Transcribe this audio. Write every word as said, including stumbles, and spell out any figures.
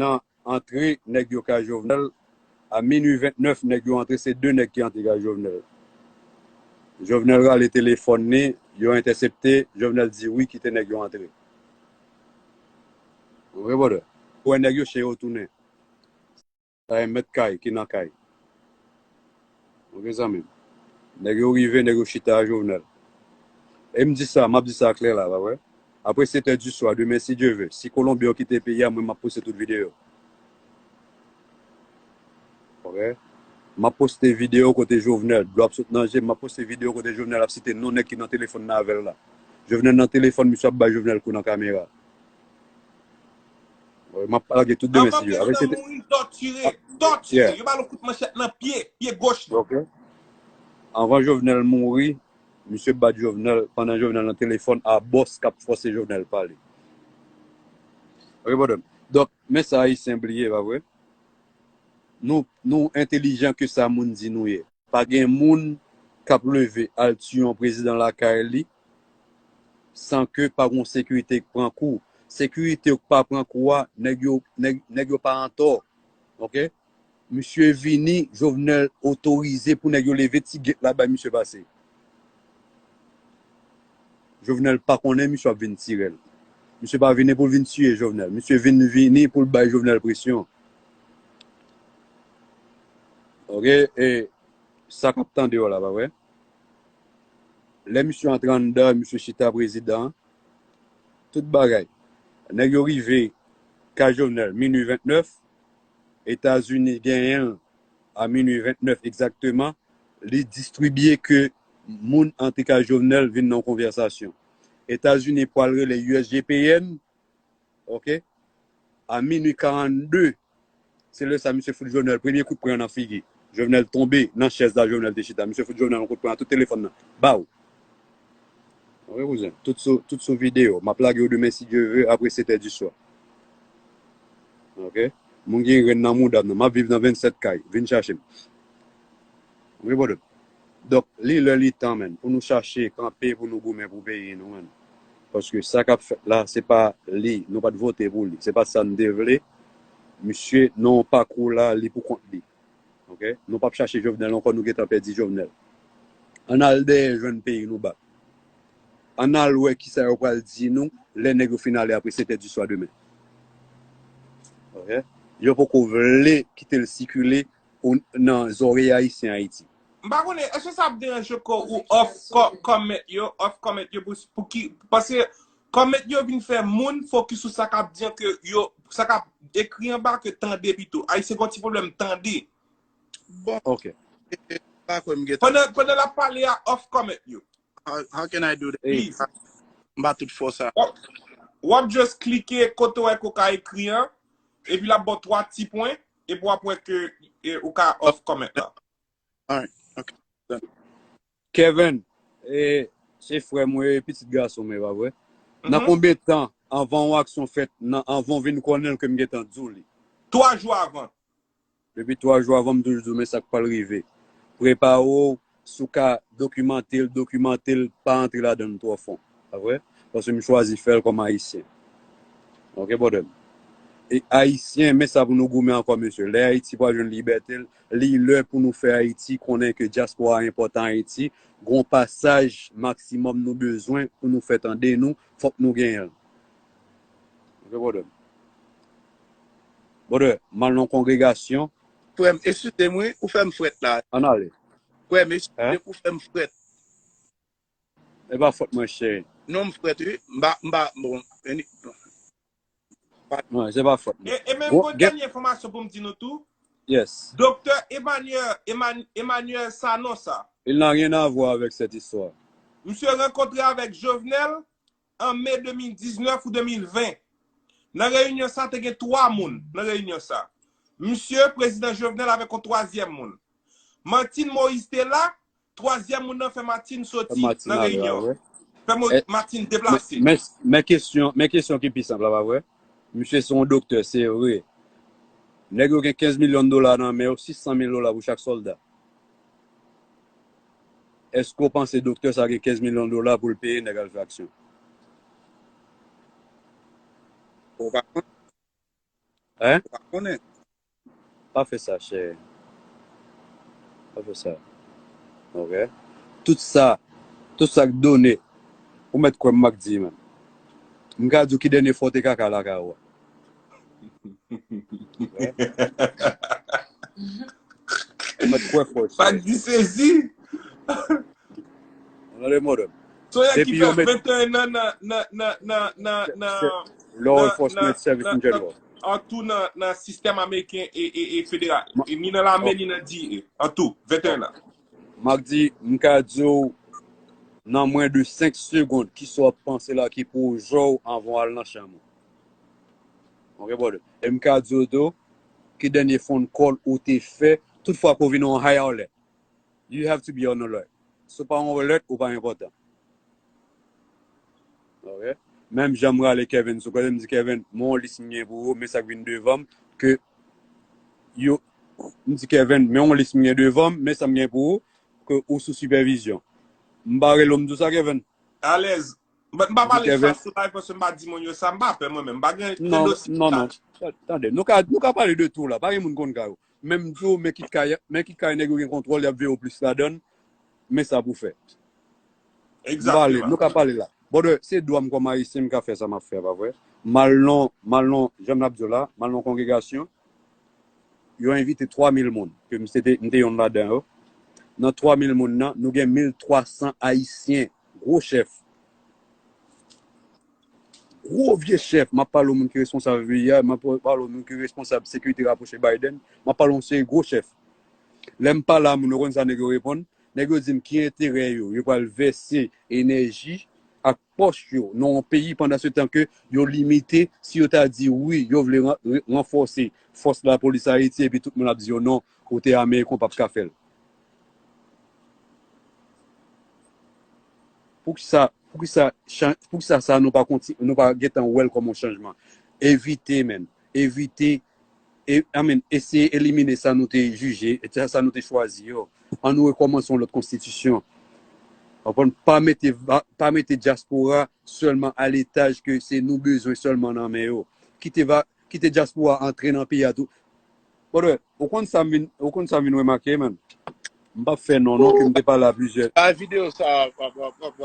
nan antre nèg yo kay Jovenel, a minui vennèf, nèg yo antre, se de nèg ki antre kay Jovenel. Jovenel rale telefòn li, yo entèsepte, Jovenel di wi, kite nèg yo antre. Ou konprann, brother? Ou wè nèg yo, chen yo tounen. Sa e mèt kay ki nan kay. Ok, zanmi m. Nèg yo rive, nèg yo chita a Jovenel. E m di sa, m ap di sa klè la, pa vre? Apre sèt è di swa, demen, si Dye ve, si Kolonbyen yo kite peyi a, mwen, m ap poste tout videyo. Ok? M ap poste videyo kote Jovenel, dlo ap sot nan je m, m ap poste videyo kote Jovenel ap site non nèg ki nan telefòn nan avè l la. Jovenel nan telefòn, misye ap bay Jovenel kou nan kamera. Wi, m ap lage tout demen, si Dye ve. Apre, se te mouri, tòtire, tòtire. Yeah. Yo ba l yon kout manchèt nan pye, pye goch li. Ok. Anvan Jovenel mouri, misye bat Jovenel, pandan Jovenel nan telefòn a bòs k ap fòse Jovenel pale. Ok, brother. Donk, men sa Ayisyen bliye, pa vre? Nou, nou entelijan ke sa moun di nou ye. Pa gen moun k ap leve al tiye yon prezidan lakay li san ke pa gon sekirite k pran kou. Sekirite yo k pa pran kou a, nèg yo, nèg, nèg yo pa antò. Ok? Misye vini, Jovenel otorize pou nèg yo leve ti gate la bay misye pase. Jovenel pa konnen misye ap vin tire l. Misye pa vini pou l vin tiye Jovenel. Misye vin, vini pou l bay Jovenel presyon. Ok? E sa k ap tande yo la, pa vre? Lè misye antre anndan, misye chita prezidan, tout bagay. Nèg yo rive kay Jovenel, minui vennèf, Etazini genyen l a minui vennèf egzakteman, li distribye ke moun antre kay Jovenel vin nan yon konvèsasyon. Etazini pral rele U S G P N, ok, a minui karannde, se lè sa misye fout Jovenel premye kout pwen nan figi. Jovenel tonbe nan chèz la Jovenel te chita. Misye fout Jovenel yon kout pwen a tout telefòn nan. Baw! Ok, kouzen. Tout sou, tout sou videyo. M ap lage yo demen, si Dye ve, apre sèt è di swa. Ok? Moun gen grenn nan mouda m nan. M ap viv nan vennsèt kay. Vin chache m. Ok, brother? Donk, li lè, li tan, menn, pou nou chache kanpe, pou nou goumen pou peyi nou, menn. Paske sa k ap fèt la, se pa li. Nou pa t vote pou li. Se pa sa n te vle. Misye, nan yon pakou la, li pou kont li. Ok? Nou p ap chache Jovenel ankò, nou gentan pèdi Jovenel. Ann al dèyè jwenn peyi nou bak. Ann al wè kisa yo pral di nou lè nèg yo fin ale apre sèt è di swa demen. Ok? Yo poko vle kite l sikile o, nan zòrèy Ayisyen Ayiti. M pa konnen, èske sa ap deranje kò ou off co-, comment yo, off comment yo pou, pou ki, paske comment yo vin fè moun fokis sou sa k ap di an ke yo, sa k ap ekri anba ke tande pito. Ayisyen gen yon ti pwoblèm tande. Bon. Ok. E, e, pa kwè m gentan. Pandan, pandan l ap pale a, off comment yo. How, how can I do that? Please. M pa tout fò sa. W ap, w ap just klike kote w wè ke w ka ekri an, epi l ap ba w twa ti pwen, epi w ap wè ke, e, ou ka off comment la. Alright. Ok. Done. Kevin, e, se frè mwen, e pitit gason mwen, pa vre? Nan konbyen tan anvan yon aksyon fèt, nan, anvan w vin konnen l ke m gentan di w li? Twa jou avan. Depi twa jou avan, m toujou di w, men sa k pral rive. Prepare w, si w ka dokimante l, dokimante l, pa antre ladan l twò fon. Pa vre? Paske m chwazi fè l kòm Ayisyen. Ok, brother m? E Ayisyen, men sa pou nou goumen ankò, mesye. Lè Ayiti pral jwenn libète l, li lè pou nou fè Ayiti konnen ke dyaspora a enpòtan Ayiti. Gon pasaj maksimòm nou bezwen pou nou fè tande nou, fòk nou genyen l. Ok, brother m? Brother, m al nan kongregasyon. Frè m, eskize m wi, ou fè m frèt la. Ann ale. Frè m, eskize m, ou fè m frèt. E pa fòt mwen, cheri. Non, m frèt wi. M pa, m pa, bon, anyway. Non, se pa fòt mwen. E, e menm gon dènye enfòmasyon pou m di nou tou. Yes. Doktè Emmanuel, Eman-, Emmanuel Sanon sa. Il n'a rien à voir avec cette histoire. Misye rankontre avèk Jovenel an me de mil diznèf ou de mil ven. Nan reyinyon sa, te gen twa moun nan reyinyon sa. Misye, prezidan Jovenel avèk yon twazyèm moun. Martine Moïse te la, twazyèm moun nan fè Martine soti nan reyinyon. Fè Mo-, Martine deplase. Men, men kesyon, men kesyon ki pi senp la, pa vre? Misye se yon doktè, se vre. Nèg yo gen kenz milyon dola nan men yo, sis san mil dola pou chak sòlda. Èske w panse doktè sa gen kenz milyon dola pou l peye nèg al fè aksyon? Ou pa konn. Hein? Ou pa konnen. Pa fè sa, chè. Pa fè sa. Ok? Tout sa, tout sa k done, ou mèt kwè m, Mack D, man. M ka di w ki dènye fwa w te kaka lakay ou a. Ok? Ou mèt kwè fò, chè. Mack D sezi. Ou tande, modèl. Son nèg ki Depi fè yo met venteyen an nan, nan, nan, nan, nan, nan, law enforcement service in general. An tou nan, nan sistèm ameriken e, e, e federal. E ni nan lame, ni nan D E. An tou, venteyen an. Mack D, m ka di w, nan mwen de senk segonn, kisa w ap panse la ki pou w jwe w anvan w al nan chanm ou. Ok, brother. E m ka di w tou, ki dènye phone call ou te fè, tout fwa ke w vin on high alert, you have to be on alert. Si w pa on alert, ou pa enpòtan. Ok? Menm jan m rale Kevin sou kote, m di, Kevin, men yon lis m gen pou ou, men sa k vin devan m, ke yo, m di, Kevin, men yon lis m gen devan m, men sa m gen pou ou, ke ou sou sipèvizyon. M pa rele w, m di w sa, Kevin? Alèz. M pa, m pa M di, pale sa Kevin. Sou live paske m pa di moun yo sa, m pa pè mwen menm. M pa gen Non, dosye non, sa. Non. Tande, nou ka, nou ka pale de tou la. Pa gen moun konn kay ou. Menm tou, men kit kay, men kit kay nèg yo gen kontwòl, y ap veye w plis ladan, men sa pou fè. M pale, Egzakteman. Nou ka pale la. Brother, se dwa m kòm ayisyen, m ka fè sa m ap fè, pa vre? M al nan, m al nan, jan m ap di w la, m al nan kongregasyon, yo envite twa mil moun, ke m se te, m te yonn ladan yo. Nan twa mil moun nan, nou gen mil twa san ayisyen, gwo chèf. Gwo vye chèf, m ap pale w moun ki responsab V I A, m ap pale w moun ki responsab sekirite rapwoche Biden, m ap pale w yon seri gwo chèf. Lè m pale a moun, ou konn sa nèg yo reponn? Nèg yo di m ki enterè yo, yo pral vèse enèji ak pòch yo nan yon peyi pandan se tan ke yo limite, si yo ta di wi, yo vle ran- re- ranfòse fòs lapolis Ayiti, epi tout moun ap di yo non, kote Ameriken w p ap ka fè l. Poukisa, poukisa, chan- poukisa sa nou pa konti, nou pa gentan wè l kòm yon chanjman? Evite, men. Evite, e, I mean, eseye elimine sa nou te jije, e sa, sa nou te chwazi yo. Ann nou rekòmanse yon lòt konstitisyon. Konprann? Pa mete, va- pa mete dyaspora sèlman a letaj ke se nou bezwen sèlman nan men yo. Kite, va- kite dyaspora antre nan peyi a tou. Brother, ou konn sa m vin, ou konn sa m vin remake, man? M p ap fè non, non, ke m te pale a plizyè. Bay videyo sa, w ap, w ap, w ap,